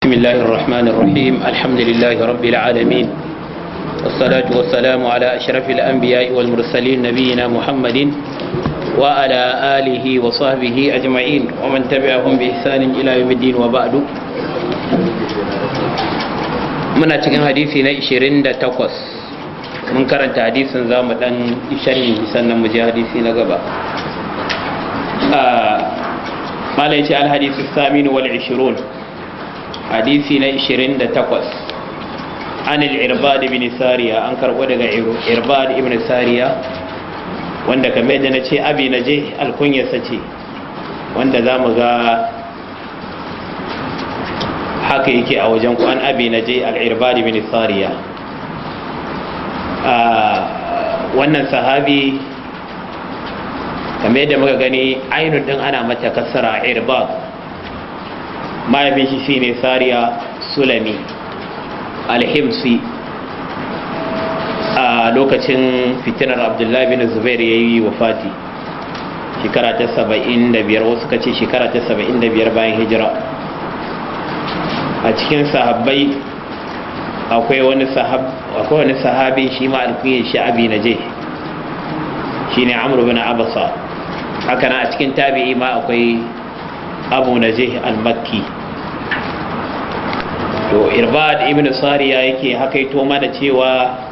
بسم الله الرحمن الرحيم. الحمد لله رب العالمين، والصلاة والسلام على أشرف الأنبياء والمرسلين، نبينا محمد وعلى آله وصحبه أجمعين ومن تبعهم بإحسان إلى يوم الدين، وبعد. Muna cikin hadisi na 28. Mun karanta hadisin, za mu dan sharhi sannan mu je hadisi na gaba. Mala yace: الحديث الثامن والعشرون، hadisi na 28، عن العرباض بن سارية، an karɓo daga Irbad ibn Sariya, wanda kamar yadda na ce Abi Naje alkunyarsa ce, wanda za mu ga haka yake a wajen ku. عن أبي نجيح العرباض بن سارية. Wannan sahabi, kamar yadda muka gani, ainun din ana mata kasara, Irbad. Mahaifin shi shine Sariya Sulami Alhimsi. A lokacin fitinar Abdullahi bin Zubair ya yi wafati, shekara ta 75, wasu ka ce shekara ta 75 bayan hijira. A cikin sahabbai akwai wani sahabi, shi ma alkunyar shi Abi Naje, shine Amr bin Abasa. Haka nan a cikin tabi'i ma akwai Abu Naje al-Makki. To, Irbad ibn Sariya yake hakaito mana cewa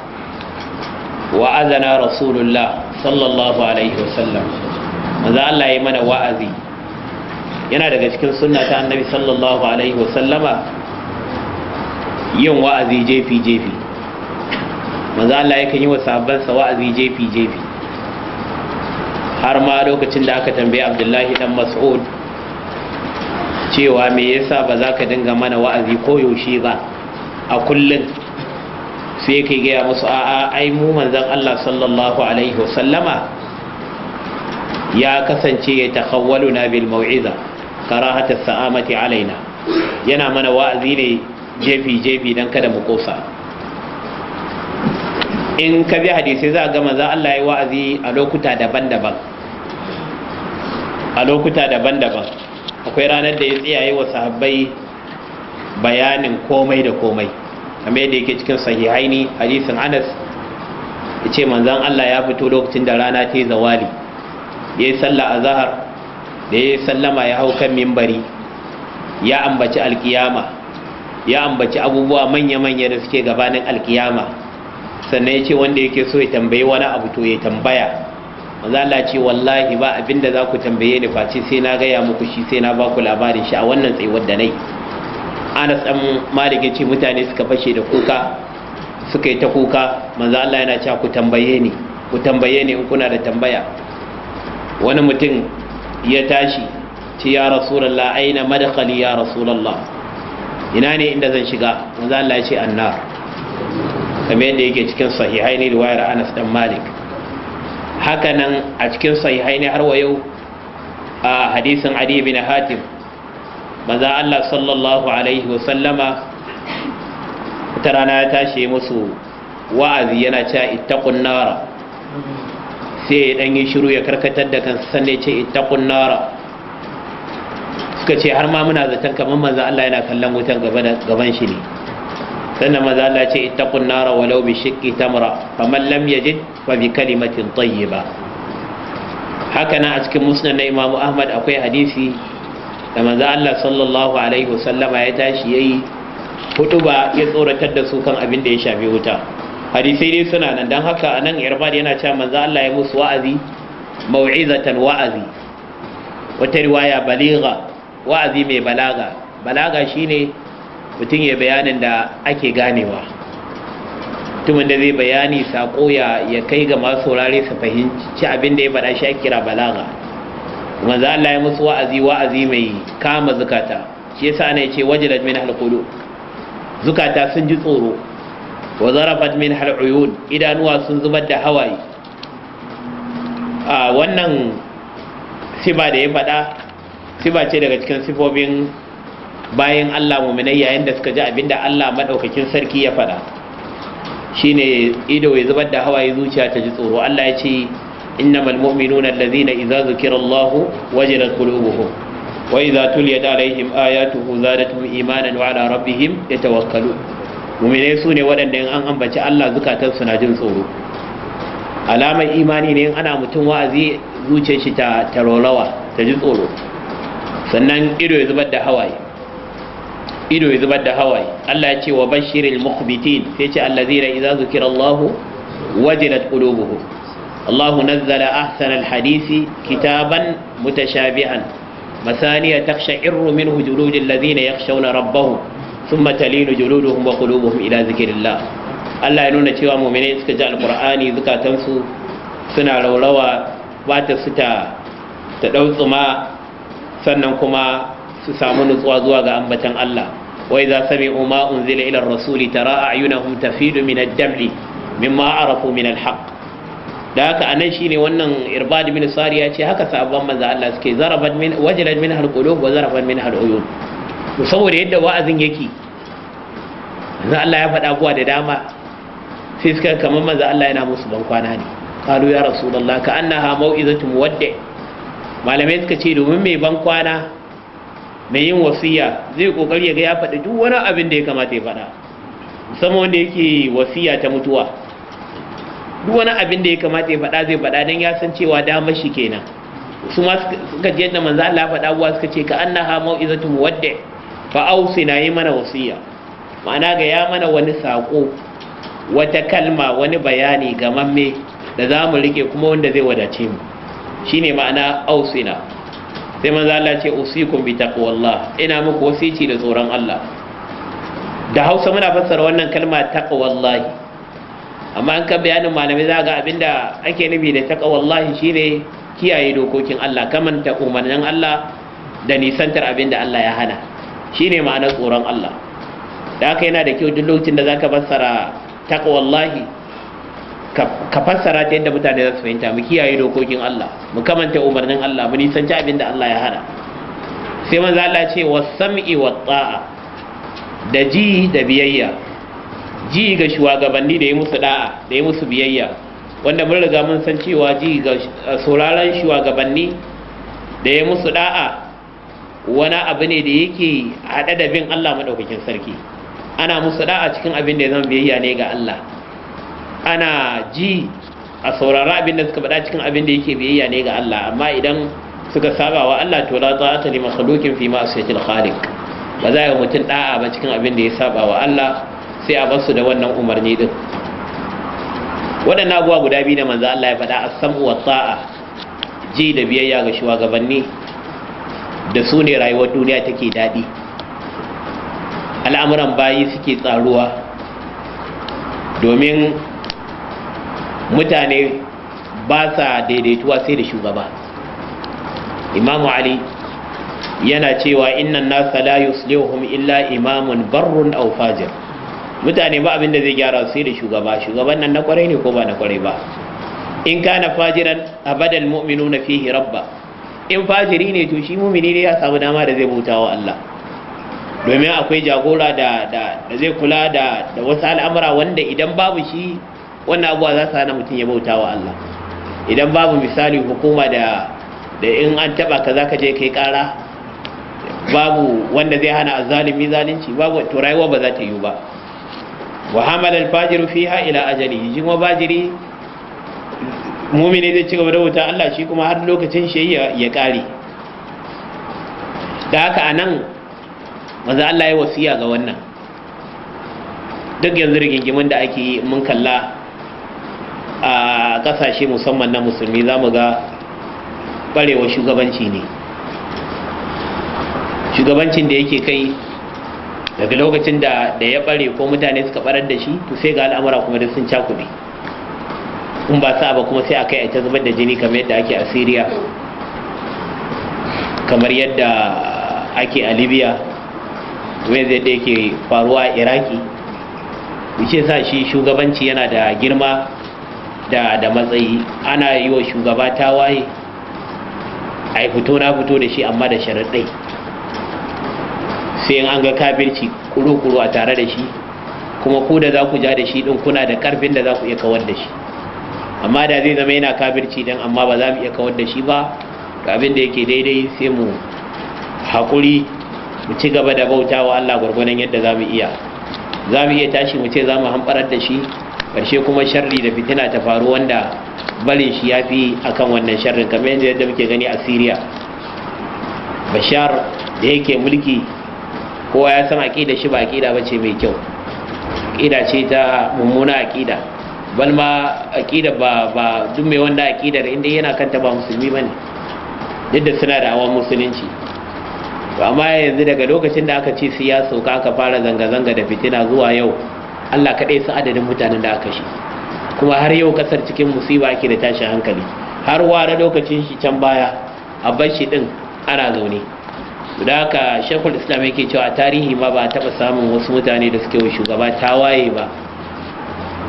وعظنا رسول الله صلى الله عليه وسلم، manzo Allah ya mana wa'azi. Yana daga cikin sunna ta Annabi صلى الله عليه وسلم yin wa'azi jefi jefi. Manzo Allah yakan yi wa sahabbansa wa'azi jefi jefi, har ma lokacin da aka tambaye Abdullahi dan Mas'ud cewa me yasa ba za ka dinga mana wa'azi ko yaushe ba, a kullum, sai kai gaya musu: "A'a, ai mu manzon Allah صلى الله عليه وسلم ya kasance يتخولنا بالموعظة كراهة السآمة علينا." Yana mana wa'azi ne jefi jefi dan kada mu kosa. In ka bi hadisi, za ga manzon Allah ya wa'azi a lokuta daban-daban, a lokuta daban-daban. Akwai ranar da ya tsaya ya yi wa sahabbai bayanin komai da komai, kamar yadda yake cikin Sahihaini, hadisin Anas, ya ce manzan Allah ya fito lokacin da rana ta yi zawali, ya yi sallah a zahar, da ya yi sallama ya hau kan mimbari, ya ambaci alkiyama, ya ambaci abubuwa manya-manya da suke gabanin alkiyama. Sannan ya ce wanda yake so ya tambayi wani abu to ya tambaya. Manzo Allah ce: "Wallahi ba abinda za ku tambaye ni face sai na gaya muku shi, sai na ba ku labarin shi a wannan tsayuwar da nai." Anas dan Malik ya ce mutane suka fashe da kuka, suka yi ta kuka. Manzo Allah yana cewa: "Ku tambaye ni, ku tambaye ni in kuna da tambaya." Wani mutum ya tashi ce: "يا رسول الله، أين مدخلي؟ يا رسول الله، ina ne inda zan shiga?" Manzo Allah ya ce: "النار." Kamar yadda yake cikin Sahihaini, riwayar Anas dan Malik. Hakanan a cikin Sahihaini har wa yau, a hadisin Adi bin Hatim, manzo Allah صلى الله عليه وسلم ta rana ya tashi musu wa'azi, yana cewa: "اتقوا النار." Sai ya dan yi shiru, ya karkatar da kansa, sannan ya ce: "اتقوا النار." Suka ce har ma muna zaton kamar manzo Allah yana kallon wutan gaban shi ne. Sannan manzo Allah ce: "اتقوا النار ولو بشق تمرة، فمن لم يجد فبكلمة طيبة." Haka nan a cikin Musnad na Imam Ahmad akwai hadisi da manzo Allah صلى الله عليه وسلم ya tashi yayi hutuba, ya tsoratar da su kan abin da ya shafi wuta. Hadisai dai suna nan. Dan haka anan Irbad yana cewa manzo Allah ya musu wa'azi, موعظة, wa'azi, wata riwaya بليغة, wa'azi mai balaga. Balaga shine mutum ya bayanin da ake ganewa, mutumin da zai bayani sako ya kai ga masu saurare su fahimci abin da ya faɗa, shi ake kira balaga. Manzo Allah ya musu wa'azi, wa'azi mai kama zukata. Shi yasa ana yace وجلت منها القلوب, zukata sun ji tsoro, وذرفت منها العيون, idanuwa sun zubar da hawaye. A wannan sifa da ya faɗa, sifa ce daga cikin sifofin bayan Allah muminai yayin da suka ji abinda Allah madaukakin sarki ya faɗa, shine ido ya zubar da hawaye, zuciya ta ji tsoro. Allah ya ce: إنما المؤمنون الذين إذا ذكر الله وجلت قلوبهم. Wa idza tuliyat alaihim ayatuhu zadatuhum imanan wa ala rabbihim yatawakkalun. Mu'minai su ne waɗanda in an ambaci Allah zukatansu na jin tsoro. Alamar imani ne in ana mutum wa'azi zuciyar shi ta tarolawa, ta ji tsoro. Sannan ido ya zubar da hawaye, ido ya zubar da hawaye. Allah ya ce wa bashiril mukhbitin, sai ce allazina idza zukira Allahu wajilat qulubuhum. Allahu nazzala ahsana alhadisi kitaban mutashabihan masaniya taqsha'irru minhu juludul ladina yakhshawna rabbahum thumma talinu juluduhum wa qulubuhum ila zikrillah. Allah ya nuna cewa mu'minai suka ji alqur'ani zukatansu suna raurawa, ba ta su ta dautsuma, sannan kuma su samu nutsuwa zuwa ga ambatan Allah. Wa idza sami'u ma unzila ila ar-rasuli tara a'yunahum tafidu min ad-dam'i mimma arafu min al-haqq. Da haka anan shine wannan Irbad bin Sari ya ce haka sahabban manzo Allah suke, zarabat min wajilat min al-qulub wa zarabat min al-uyun. To saboda yadda wa'azin yake, manzo Allah ya faɗa abuwa da dama, sai suka kamar manzo Allah yana musu ban kwana ne. Qalu ya rasulullah ka annaha mau'izatu muwaddi. Malamai suka ce domin mai ban kwana, mai yin wasiya, zai kokari ya ga ya faɗi duk wani abin da ya kamata ya faɗa, musamman wanda yake wasiya ta mutuwa. Duk wani abin da ya kamata ya faɗa zai faɗa, don ya san cewa damar shi kenan. Su ma suka ji yadda manzo Allah ya faɗa abuwa, suka ce ka annaha mau'izatu muwaddi fa ausina, yi mana wasiya, ma'ana ga ya mana wani sako, wata kalma, wani bayani gamamme da za mu rike kuma wanda zai wadace mu, shine ma'ana ausina. Sai manzo Allah ce usikum bi taqwallah, ina muku wasici da tsoron Allah. Da Hausa muna fassara wannan kalma taqwallahi, amma an ka bayanin malamai za ga abinda ake nufi da taqwallahi shine kiyaye dokokin Allah, kamanta umarnin Allah da nisantar abinda Allah ya hana, shine ma'anar tsoron Allah. Da haka yana da kyau duk lokacin da zaka fassara taqwallahi ka fassara ta yadda mutane za su fahimta. Mu kiyaye dokokin Allah, mu kamanta umarnin Allah, mu nisanci abin da Allah ya hana. Sai manzo Allah ce was-sam'i wat-ta'a, da ji da biyayya. Ji ga shugabanni da yi musu da'a, da yi musu biyayya, wanda mun riga mun san cewa ji ga sauraron shugabanni da yi musu da'a wani abu ne da yake haɗe da bin Allah madaukakin sarki. Ana musu da'a cikin abin da ya zama biyayya ne ga Allah. Ana ji a saurara abin da suka faɗa cikin abin da yake biyayya ne ga Allah. Amma idan suka saba wa Allah, to la ta'ata li makhluqin fi ma'siyatil khaliq, ba za a yi mutum da'a ba cikin abin da ya saba wa Allah, sai a basu da wannan umarni din. Waɗannan abubuwa guda biyu da manzo Allah ya faɗa, as-sam'u wa ta'a, ji da biyayya ga shugabanni, da su ne rayuwar duniya take daɗi, al'amuran bayi suke tsaruwa, domin mutane ba sa daidaituwa sai da shugaba. Imamu Ali yana cewa innan nasa la yuslihuhum illa imamun barrun aw fajir. Mutane ba abin da zai gyara sai da shugaba. Shugaban nan na kwarai ne ko ba na kwarai ba? In kana fajiran abadal mu'minuna fihi rabba. In fajiri ne, to shi mu'mini ne ya samu dama da zai bauta wa Allah, domin akwai jagora da zai kula da wasu al'amura wanda idan babu shi wannan abuwa za su hana mutum ya bauta wa Allah. Idan babu misali hukuma da in an taba ka za ka je kai kara, babu wanda zai hana azzalimi zalunci, babu, to rayuwa ba za ta yiwu ba. Wa hamala al-fajiru fiha ila ajali, shi kuma fajiri mu'mini zai ci gaba da bauta Allah shi kuma har lokacin shi ya kare. Da haka anan manzo Allah ya wasiya ga wannan. Duk yanzu rigingimin da ake yi mun kalla a kasashe musamman na musulmi, za mu ga barewa shugabanci ne. Shugabancin da yake kai daga lokacin da ya bare ko mutane suka barar da shi, to sai ga al'amura kuma da sun cakuɗe. In ba sa ba kuma sai a kai a ta zubar da jini, kamar yadda ake a Syria, kamar yadda ake a Libya, kamar yadda yake faruwa a Iraki. Wuce sa shi shugabanci yana da girma da matsayi. Ana yi wa shugaba tawaye, a yi fito na fito da shi, amma da sharaɗai, sai an ga kafirci kuru-kuru a tare da shi, kuma ku da za ku ja da shi ɗin kuna da ƙarfin da za ku iya kawar da shi. Amma da zai zama yana kafirci ɗin amma ba za mu iya kawar da shi ba, ga abin da yake daidai sai mu Haƙuri mu ci gaba da bautawa Allah gwargwadon yadda za mu iya. Za mu iya tashi mu ce za mu hamɓarar da shi, ƙarshe kuma sharri da fitina ta faru wanda barin shi ya fi a kan wannan sharrin, kamar yadda muke gani a Syria. Bashar da yake mulki, kowa ya san aƙida shi ba aƙida ba ce mai kyau, aƙida ce ta mummuna aƙida, bal ma aƙida ba duk mai wanda aƙidar inda yana kanta ba musulmi ba ne, duk da suna da awon musulunci. To amma yanzu daga lokacin da aka ce su ya sauka aka fara zanga-zanga da fitina zuwa yau, Allah kaɗai san adadin mutanen da aka shi, kuma har yau kasar cikin musiba ake da tashin hankali. Har ware lokacin shi can baya a bar shi din ana zaune. Da haka Shekul Islam yake cewa a tarihi ma ba a taɓa samun wasu mutane da suke wa shugaba tawaye ba,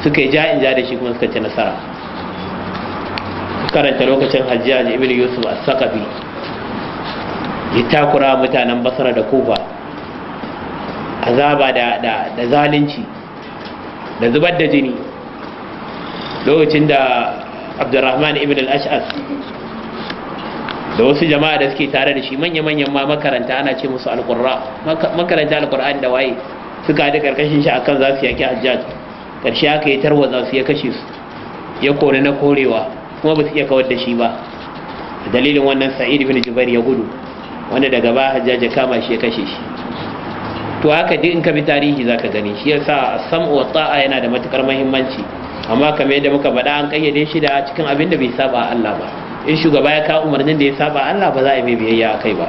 suka yi ja in ja da shi kuma suka ci nasara. Karanta lokacin Hajjaj ibn Yusuf as-Saqafi, ya takura mutanen Basra da Kufa, azaba da zalunci da zubar da jini. Lokacin da Abdurrahman ibn al-Ash'as da wasu jama'a da suke tare da shi, manya-manyan ma makaranta, ana ce musu al-qurra, makaranta al-Qur'an da waye, suka haɗu karkashin shi akan za su yaki Hajjaj. Karshe aka yi tarwatsa su, ya kashe su, ya kori na korewa, kuma ba su iya kawar da shi ba. Dalilin wannan Sa'id ibn Jubair ya gudu, wanda daga baya Hajjaj ya kama shi ya kashe shi. To haka duk in ka bi tarihi zaka gani. Shi yasa sam'u wa ta'a yana da matukar muhimmanci, amma kamar yadda muka faɗa, an kayyade shi da cikin abin da bai saba Allah ba. In shugaba ya kawo umarnin da ya saba Allah, ba za a yi mai biyayya akai ba.